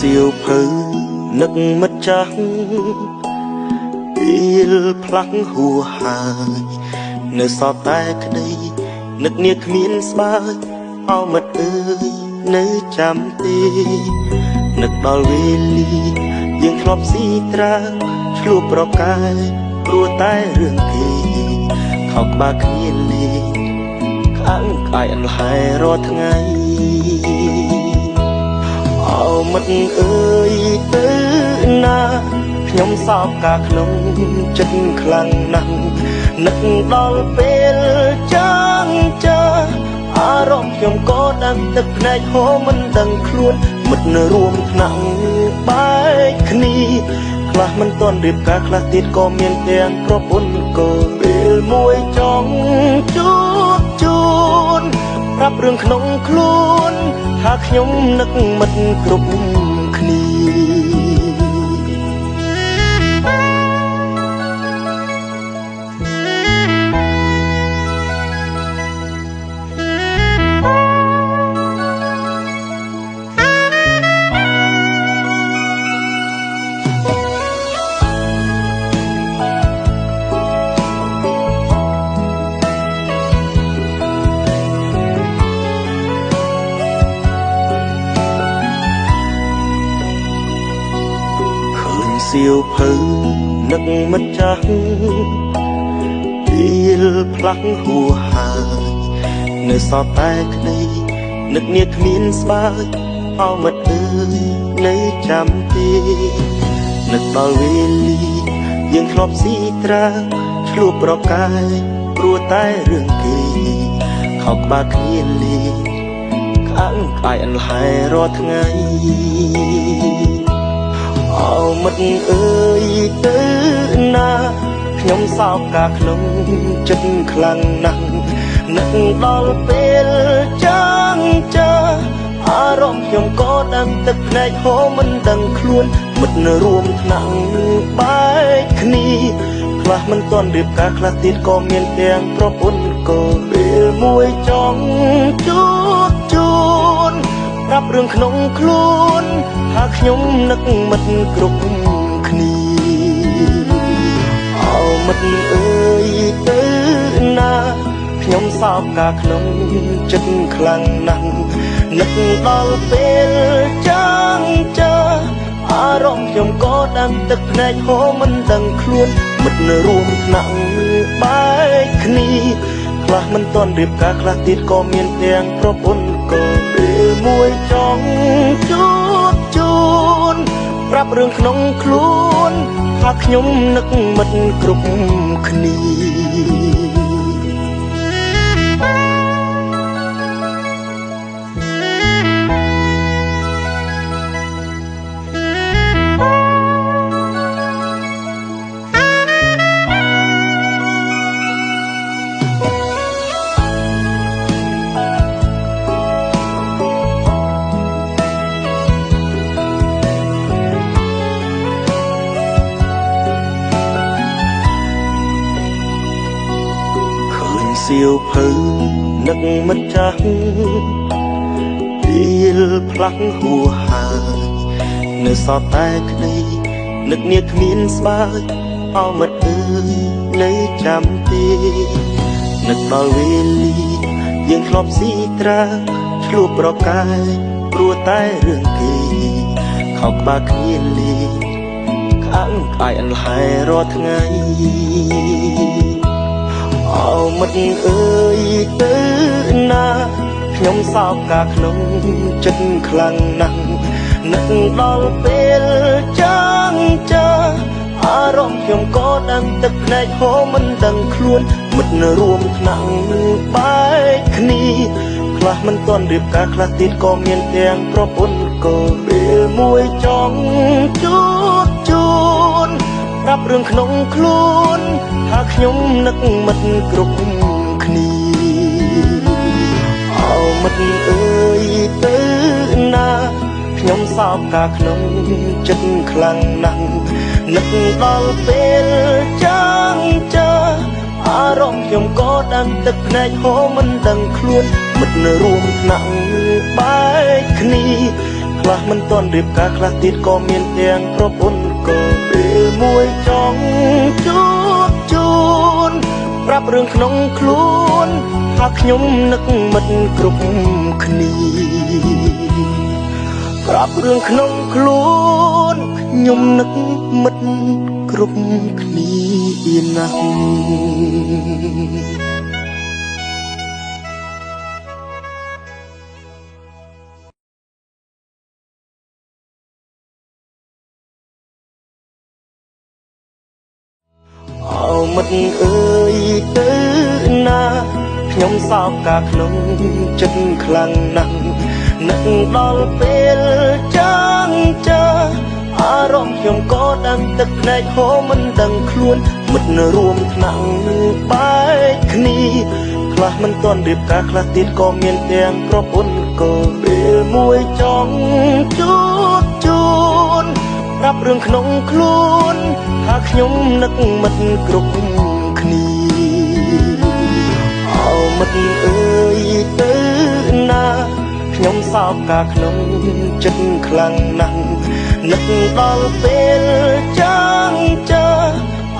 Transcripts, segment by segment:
សៀវភៅនឹកមិត្តចាស់ពេលផ្លាស់ហួហើយនៅសល់តែក្តីនឹកនាគ្មានស្បើយអោមិត្តអើយនៅចាំទេនឹកដល់វេលាយើងធ្លាប់ស៊ីត្រាឆ្លួប្រកែព្រោះតែរឿងគេខោក្បាលគ្នាលេងក្អាំងក្អាយអន្ហែរាល់ថ្ងៃអោមិត្តអើយទៅណាខ្ញុំសោកការក្នុងចិត្តខ្លាំងណាស់នឹកដល់ពេលចាំងចាអារម្មណ៍ខ្ញុំក៏ដឹងទឹកភ្នែកហូរមិនដឹងខ្លួនមិត្តនៅរួមថ្នាក់បែកគ្នាខ្លះមិនទាន់រៀបការខ្លះទៀតក៏មានទាំងប្រពន្ធកូនពេលមួយចង់ជួបជួនប្រាប់រឿងក្នុងខ្លួនថាខ្ញុំនឹកមិត្តគ្រប់គ្នាសៀវភៅនឹកមិត្តចាស់ពេលផ្លាស់ហួហើយនៅសល់តែក្តីនឹកនាគ្មានស្បើយអោមិត្តអើយនៅចាំទេនឹកដល់វេលាយើងធ្លាប់ស៊ីត្រាឆ្លួប្រកែព្រោះតែរឿងគេខោក្បាលគ្នាលេងក្អាំងក្អាយអន្ហែរាល់ថ្ងៃអោមិត្តអើយទៅណាខ្ញុំសោកការក្នុងចិត្តខ្លាំងណាស់នឹកដល់ពេលចាំងចាអារម្មណ៍ខ្ញុំក៏ដឹងទឹកភ្នែកហូរមិនដឹងខ្លួនមិត្តនៅរួមថ្នាក់បែកគ្នាខ្លះមិនទាន់រៀបការខ្លះទៀតក៏មានទាំងប្រពន្ធកូនពេលមួយចង់ជួបជួនប្រាប់រឿងក្នុងខ្លួនថាខ្ញុំនឹកមិត្តគ្រប់គ្នាអោមិត្តអើយទៅណាខ្ញុំសោកការក្នុងចិត្តខ្លាំងណាស់នឹកដល់ពេលចាំងចាអារម្មណ៍ខ្ញុំក៏ដឹងទឹកភ្នែកហូរមិនដឹងខ្លួនមិត្តនៅរួមថ្នាក់បែកគ្នាខ្លះមិនទាន់រៀបការខ្លះទៀតក៏មានទាំងប្រពន្ធកូនពេលមួយចង់ជួបជួនប្រាប់រឿងក្នុងខ្លួនថាខ្ញុំនឹកមិត្តគ្រប់គ្នាសៀវភៅនឹកមិត្តចាស់ពេលផ្លាស់ហួហើយនៅសល់តែក្តីនឹកនាគ្មានស្បើយអោមិត្តអើយនៅចាំទេនឹកដល់វេលាយើងធ្លាប់ស៊ីត្រាឆ្លួប្រកែព្រោះតែរឿងគេខោក្បាលគ្នាលេងក្អាំងក្អាយអន្ហែរាល់ថ្ងៃអោមិត្តអើយទៅណាខ្ញុំសោកការក្នុងចិត្តខ្លាំងណាស់នឹកដល់ពេលចាំងចាអារម្មណ៍ខ្ញុំក៏ដឹងទឹកភ្នែកហូរមិនដឹងខ្លួនមិត្តនៅរួមថ្នាក់បែកគ្នាខ្លះមិនទាន់រៀបការខ្លះទៀតក៏មានទាំងប្រពន្ធកូនពេលមួយចង់ជួបជួនប្រាប់រឿងក្នុងខ្លួនថាខ្ញុំនឹកមិត្តគ្រប់គ្នាអោមិត្តអើយទៅណាខ្ញុំសោកការក្នុងចិត្តខ្លាំងណាស់នឹកដល់ពេលចាំងចាអារម្មណ៍ខ្ញុំក៏ដឹងទឹកភ្នែកហូរមិនដឹងខ្លួនមិត្តនៅរួមថ្នាក់បែកគ្នា ខ្លះមិនទាន់រៀបការខ្លះទៀតក៏មានទាំងប្រពន្ធក៏ពេលមួយចង់ជួបជូនប្រាប់រឿងក្នុងខ្លួនថាខ្ញុំនឹកមិត្តគ្រប់គ្នាប្រាប់រឿងក្នុងខ្លួនខ្ញុំនឹកមិត្តគ្រប់គ្នាណាស់ អោមិត្តអើយទៅណាខ្ញុំសោកការក្នុងចិត្តខ្លាំងណាស់នឹកដល់ពេលចាំងចាអារម្មណ៍ខ្ញុំក៏ដឹងទឹកភ្នែកហូរមិនដឹងខ្លួនមិត្តរួមថ្នាក់បែកគ្នាខ្លះមិនទាន់រៀបការខ្លះទៀតក៏មានទាំងប្រពន្ធក៏ពេលមួយចង់ជួបជូនប្រាប់រឿងក្នុងខ្លួនថាខ្ញុំនឹកមិត្តគ្រប់គ្នាអោមិត្តអើយទៅណាខ្ញុំសោកការក្នុងចិត្តខ្លាំងណាស់នឹកដល់ពេលចាំងចា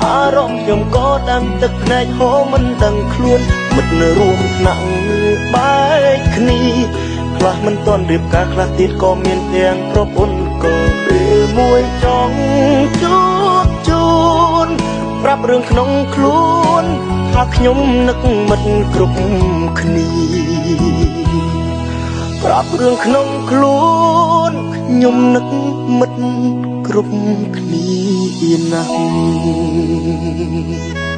អារម្មណ៍ខ្ញុំក៏ដឹងទឹកភ្នែកហូរមិនដឹងខ្លួនមិត្តរួមថ្នាក់បែកគ្នាខ្លះមិនទាន់រៀបការខ្លះទៀតក៏មានទាំងប្រពន្ធក៏ពេលមួយចង់ជួបជូនប្រាប់រឿងក្នុងខ្លួនថាខ្ញុំនឹកមិត្តគ្រប់គ្នាប្រាប់រឿងក្នុងខ្លួនខ្ញុំនឹកមិត្តគ្រប់គ្នាណាស់។